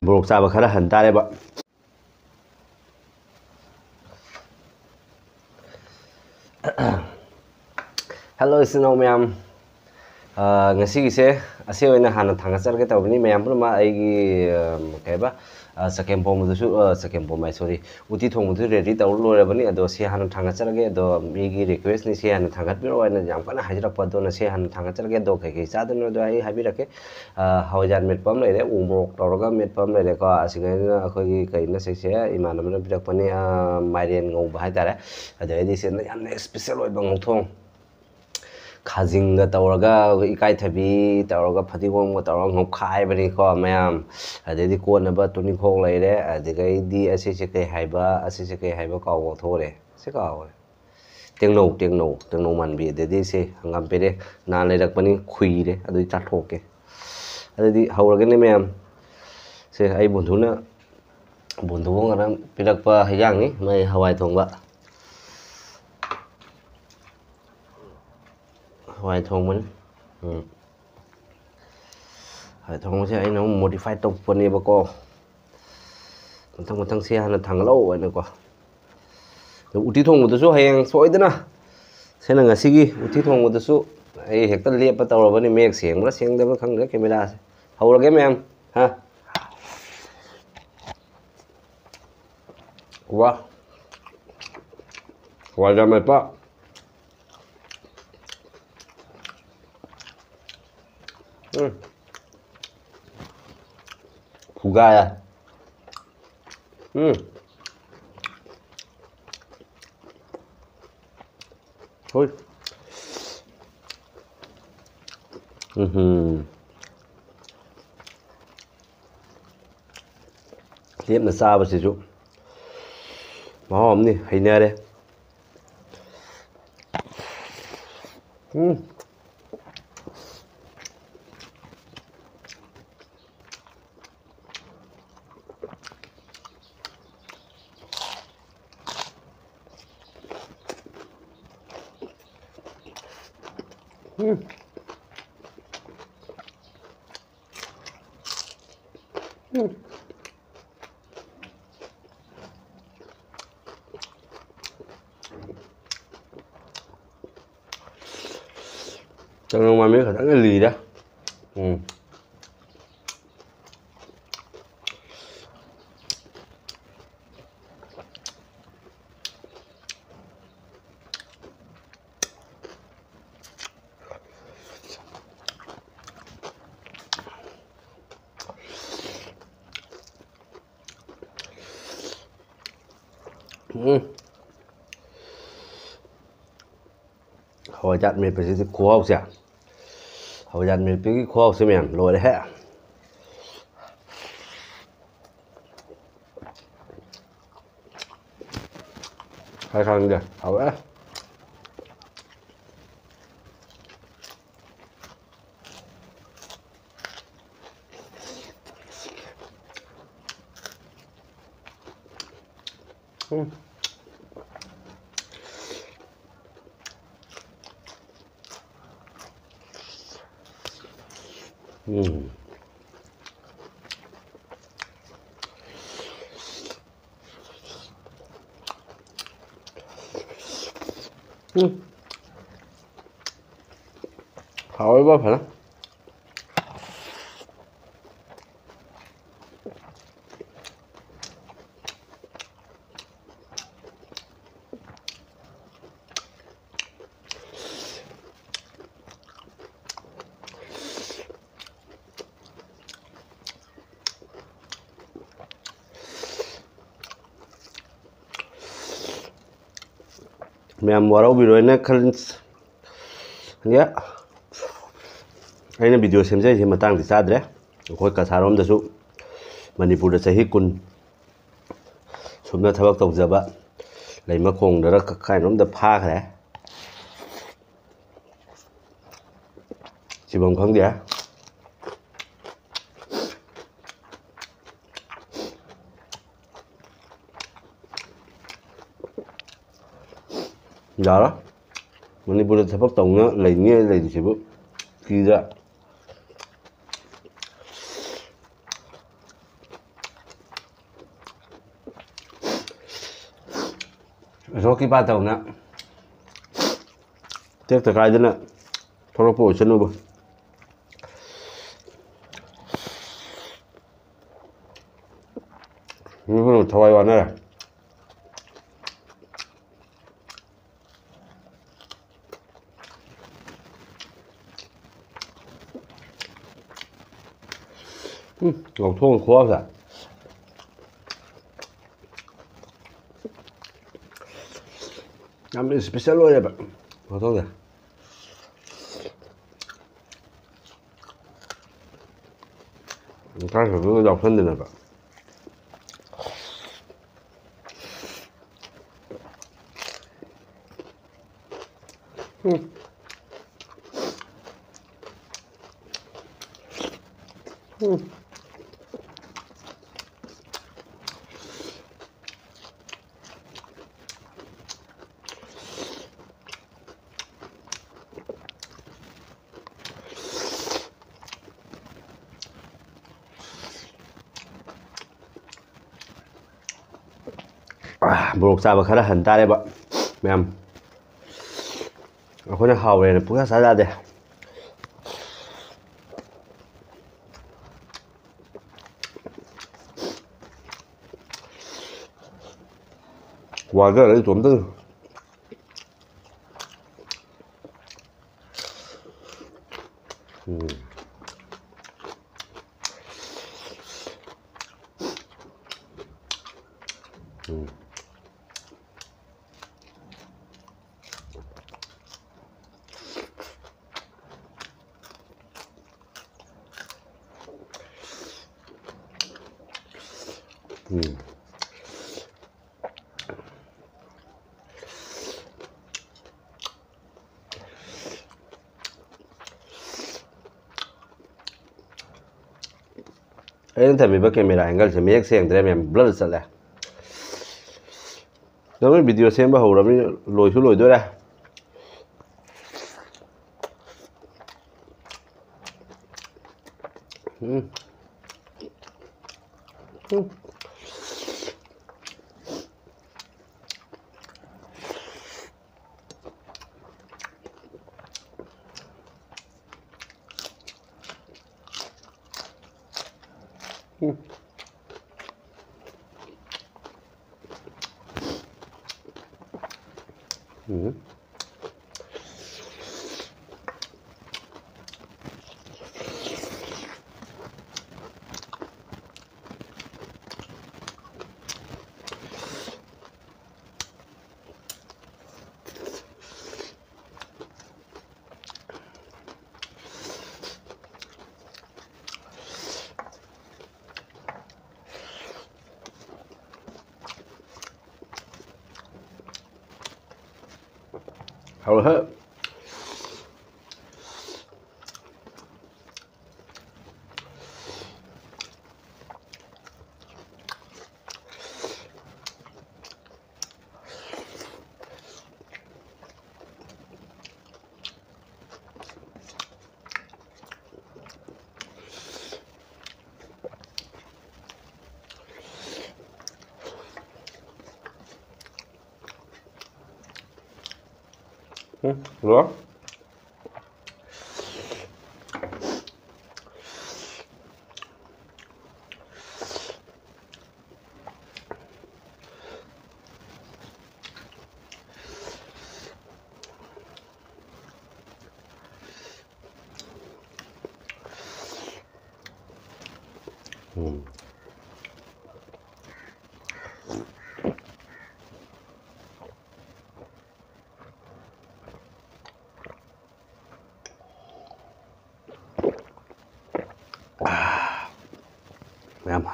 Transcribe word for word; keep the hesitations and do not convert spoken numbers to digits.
ꯃꯣꯔꯣꯛ ꯆꯥꯕ ꯈꯔ ꯍꯟ ꯇꯥꯔꯦꯕ꯫ ꯍꯦꯜꯂꯣ ꯏꯆꯤꯟ ꯏꯅꯥꯎ ꯃꯌꯥꯝ꯫ ꯑ, ꯉꯁꯤꯒꯤꯁꯦ ꯑꯁꯤ ꯑꯣꯏꯅ ꯍꯥꯟꯅ ꯊꯥꯡꯒꯠꯆꯔꯒꯦ ꯇꯧꯕꯅꯤ꯫ ꯃꯌꯥꯝ ꯄꯨꯝꯅꯃꯛ ꯑꯩꯒꯤ, ꯑ, ꯀꯩ ꯍꯥꯏꯕ, ꯑ, ꯆꯒꯦꯝ ꯄꯣꯝꯕꯗꯨꯁꯨ, ꯑ, ꯆꯒꯦꯝ ꯄꯣꯝꯕ ꯍꯥꯏ, ꯁꯣꯔꯤ, ꯎꯇꯤ ꯊꯣꯡꯕꯗꯨꯁꯨ ꯔꯦꯗꯤ ꯇꯧꯔ ꯂꯣꯏꯔꯕꯅꯤ꯫ ꯑꯗꯣ ꯁꯤ ꯍꯥꯟꯅ ꯊꯥꯡꯒꯠꯆꯔꯒꯦ꯫ ꯑꯗꯣ ꯃꯤꯒꯤ ꯔꯤꯀ꯭ꯋꯦꯁꯅꯤ, ꯁꯤ ꯍꯥꯟꯅ ꯊꯥꯡꯒꯠꯄꯤꯔꯛꯑꯣ ꯍꯥꯏꯅ ꯌꯥꯝ ꯀꯟꯅ ꯍꯥꯏꯖꯔꯛꯄ꯫ ꯑꯗꯨꯅ ꯁꯤ ꯍꯥꯟꯅ ꯊꯥꯡꯒꯠꯆꯔꯒꯦ꯫ ꯑꯗꯣ ꯀꯩꯀꯩ ꯆꯥꯗꯣꯏꯅꯣꯗꯣ ꯑꯩ ꯍꯥꯏꯕꯤꯔꯛꯀꯦ꯫ ꯑ, ꯍꯋꯥꯏꯖꯥꯔ ꯃꯦꯠꯄ ꯑꯃ ꯂꯩꯔꯦ, ꯎ ꯃꯣꯔꯣꯛ ꯇꯧꯔꯒ ꯃꯦꯠꯄ ꯑꯃ ꯂꯩꯔꯦꯀꯣ꯫ ꯑꯁꯤꯒꯩꯅ ꯑꯩꯈꯣꯏꯒꯤ ꯀꯩꯅꯣ ꯁꯤꯁꯦ ꯏꯃꯥꯟꯅꯕꯅ ꯄꯤꯔꯛꯄꯅꯤ, ꯑ, ꯃꯥꯏꯔꯦꯟ ꯉꯧꯕ ꯍꯥꯏꯇꯥꯔꯦ꯫ ꯑꯗꯩꯗꯤ ꯁꯤꯗ ꯌꯥꯝꯅ ꯏꯁꯄꯤꯁꯦꯜ ꯑꯣꯏꯕ ꯉꯧꯊꯣꯡ, ꯈꯥꯖꯤꯡꯒ ꯇꯧꯔꯒ, ꯑꯩꯈꯣꯏ ꯏꯀꯥꯏꯊꯕꯤ ꯇꯧꯔꯒ, ꯐꯗꯤꯒꯣꯝꯒ ꯇꯧꯔꯒ ꯉꯧꯈꯥꯏꯕꯅꯤꯀꯣ ꯃꯌꯥꯝ꯫ ꯑꯗꯩꯗꯤ ꯀꯣꯠꯅꯕ ꯇꯨꯅꯤꯈꯣꯛ ꯂꯩꯔꯦ꯫ ꯑꯗꯨꯗꯒꯤꯗꯤ ꯑꯁꯤꯁꯦ ꯀꯩ ꯍꯥꯏꯕ, ꯑꯁꯤꯁꯦ ꯀꯩ ꯍꯥꯏꯕ ꯀꯥꯎ ꯀꯥꯎꯊꯣꯛꯎꯔꯦ꯫ ꯁꯤ ꯀꯥꯎꯔꯦ꯫ ꯇꯦꯡꯅꯧ, ꯇꯦꯡꯅꯧ, ꯇꯦꯡꯅꯧ ꯃꯥꯟꯕꯤ꯫ ꯑꯗꯩꯗꯤ ꯁꯤ ꯍꯪꯒꯥꯝ ꯄꯦꯔꯦ, ꯅꯍꯥꯟ ꯂꯩꯔꯛꯄꯅꯤ, ꯈꯨꯏꯔꯦ, ꯑꯗꯨꯗꯤ ꯆꯥꯊꯣꯛꯀꯦ꯫ ꯑꯗꯨꯗꯤ ꯍꯧꯔꯒꯦꯅꯦ ꯃꯌꯥꯝ꯫ ꯁꯦ ꯑꯩ ꯕꯣꯟꯙꯨꯅ, ꯕꯣꯟꯙꯨ ꯉꯔꯥꯡ ꯄꯤꯔꯛꯄ ꯍꯩꯖꯥꯡꯅꯤ, ꯃꯥꯏ ꯍꯋꯥꯏ ꯊꯣꯡꯕ꯫ ꯍꯋꯥꯏ ꯊꯣꯡꯕꯅꯤ꯫ ꯎꯝ꯫ ꯍꯋꯥꯏ ꯊꯣꯡꯕꯁꯦ ꯑꯩꯅ ꯑꯃꯨꯛ modify ꯇꯧꯔꯛꯄꯅꯦꯕꯀꯣ꯫ ꯃꯊꯪ ꯃꯊꯪ ꯁꯤ ꯍꯥꯟꯅ ꯊꯥꯡꯒꯠꯂꯛꯑꯣ ꯍꯥꯏꯅꯀꯣ꯫ ꯑꯗꯨ ꯎꯇꯤ ꯊꯣꯡꯕꯗꯨꯁꯨ ꯍꯌꯦꯡ ꯁꯣꯏꯗꯅ, ꯁꯤꯅ ꯉꯁꯤꯒꯤ ꯎꯇꯤ ꯊꯣꯡꯕꯗꯨꯁꯨ ꯑꯩ ꯍꯦꯛꯇ ꯂꯦꯞꯄ ꯇꯧꯔꯕꯅꯤ꯫ ꯃꯌꯦꯛ ꯁꯦꯡꯕ꯭ꯔꯥ ꯁꯦꯡꯗꯕ꯭ꯔꯥ ꯈꯪꯗ꯭ꯔꯦ ꯀꯦꯃꯦꯔꯥꯁꯦ꯫ ꯍꯧꯔꯒꯦ ꯃꯌꯥꯝ꯫ ꯍꯥ? ꯋꯥ꯫ ꯍꯋꯥꯏꯖꯥꯔ ꯃꯦꯠꯄ꯫ ꯎꯝ꯫ ꯐꯨꯒꯥꯏꯔꯦ꯫ ꯎꯝ꯫ ꯍꯣꯏ꯫ ꯎꯝꯍꯨꯝ꯫ ꯂꯦꯞꯅ ꯆꯥꯕꯁꯤꯁꯨ ꯃꯍꯥꯎ ꯑꯃꯅꯤ, ꯍꯩꯅꯔꯦ꯫ ꯎꯝ꯫ ꯎꯝ꯫ ꯎꯝ꯫ ꯅꯣꯡꯃꯥꯏꯃꯦ ꯈꯛꯇꯪ ꯂꯤꯔꯦ꯫ ꯎꯝ꯫ ꯎꯝ꯫ ꯍꯋꯥꯏꯖꯥꯔ ꯃꯦꯠꯄꯁꯤꯗꯤ ꯈꯨꯍꯥꯎꯁꯦ꯫ ꯍꯋꯥꯏꯖꯥꯔ ꯃꯦꯠꯄꯒꯤ ꯈꯨꯍꯥꯎꯁꯦ ꯃꯌꯥꯝ ꯂꯣꯏꯔꯦꯍꯦ꯫ ꯍꯥꯏ ꯈꯪꯗꯦ, ꯍꯥꯎꯔꯦ꯫ ꯎꯝ꯫ ꯎꯝ꯫ ꯎꯝ꯫ ꯍꯥꯎꯋꯦꯕ ꯐꯖꯅ꯫ ꯃꯌꯥꯝ ꯋꯥꯔꯧꯕꯤꯔꯣꯏꯅ ꯈꯟ-, ꯌꯥ-, ꯑꯩꯅ video ꯁꯦꯝꯖꯔꯤꯁꯦ ꯃꯇꯥꯡꯗꯤ ꯆꯥꯗ꯭ꯔꯦ꯫ ꯑꯩꯈꯣꯏ ꯀꯁꯥꯔꯣꯝꯗꯁꯨ ꯃꯅꯤꯄꯨꯔꯗ ꯆꯍꯤ ꯀꯨꯟ ꯁꯨꯞꯅ ꯊꯕꯛ ꯇꯧꯖꯕ ꯂꯩꯃꯈꯣꯡꯗꯔ ꯀ-, ꯀꯥꯏꯅꯣꯝꯗ ꯐꯥꯈ꯭ꯔꯦ꯫ ꯊꯤꯐꯝ ꯈꯪꯗꯦ꯫ ꯌꯥꯔꯣꯏ꯫ ꯃꯅꯤꯄꯨꯔꯗ ꯊꯕꯛ ꯇꯧꯅ ꯂꯩꯅꯤ ꯂꯩꯔꯤꯁꯤꯕꯨ ꯀꯤꯗ꯫ ꯑꯁꯣꯛ ꯀꯤꯄꯥ ꯇꯧꯅ ꯇꯦꯛꯇ ꯀꯥꯏꯗꯅ ꯊꯣꯛꯂꯛꯄ ꯑꯣꯏꯁꯅꯨꯕ꯫ ꯃꯤ ꯄꯨꯝꯅꯃꯛ ꯊꯋꯥꯏ ꯋꯥꯅꯔꯦ꯫ ꯎꯝ, ꯉꯧꯊꯣꯡ ꯈꯨꯍꯥꯎꯁꯦ ꯌꯥꯝ special ꯑꯣꯏꯌꯦꯕ ꯉꯧꯊꯣꯡꯁꯦ꯫ ꯏꯀꯥꯏ ꯈꯪꯗꯅ ꯌꯥꯎꯁꯟꯗꯅꯕ꯫ ꯎꯝ꯫ ꯎꯝ꯫ ꯑꯥ, ꯃꯣꯔꯣꯛ ꯆꯥꯕ ꯈꯔ ꯍꯟ ꯇꯥꯔꯦꯕ ꯃꯌꯥꯝ꯫ ꯑꯩꯈꯣꯏꯅ ꯍꯥꯎꯋꯦꯅ ꯄꯨꯡꯆꯥ ꯆꯥ ꯌꯥꯗꯦ꯫ ꯋꯥꯖꯔꯦ ꯏꯇꯣꯝꯇ꯫ ꯎꯝ꯫ ꯎꯝ꯫ ꯎꯝ꯫ ꯑꯩꯅ ꯊꯝꯃꯤꯕ camera angleꯁꯦ ꯃꯌꯦꯛ ꯁꯦꯡꯗ꯭ꯔꯦ ꯃꯌꯥꯝ, blur ꯆꯠꯂꯦ꯫ ꯅꯪ video ꯁꯦꯝꯕ ꯍꯧꯔꯕꯅꯤꯅ ꯂꯣꯏꯁꯨ ꯂꯣꯏꯗꯣꯔꯦ꯫ ꯎꯝ꯫ ꯎꯝ꯫ ꯎꯝ꯫ ꯎꯝ꯫ ꯍꯥꯎꯔꯦꯍꯦ꯫ ꯎꯝ, ꯍꯜꯂꯣ꯫ ꯎꯝ꯫ ꯃꯌꯥꯝ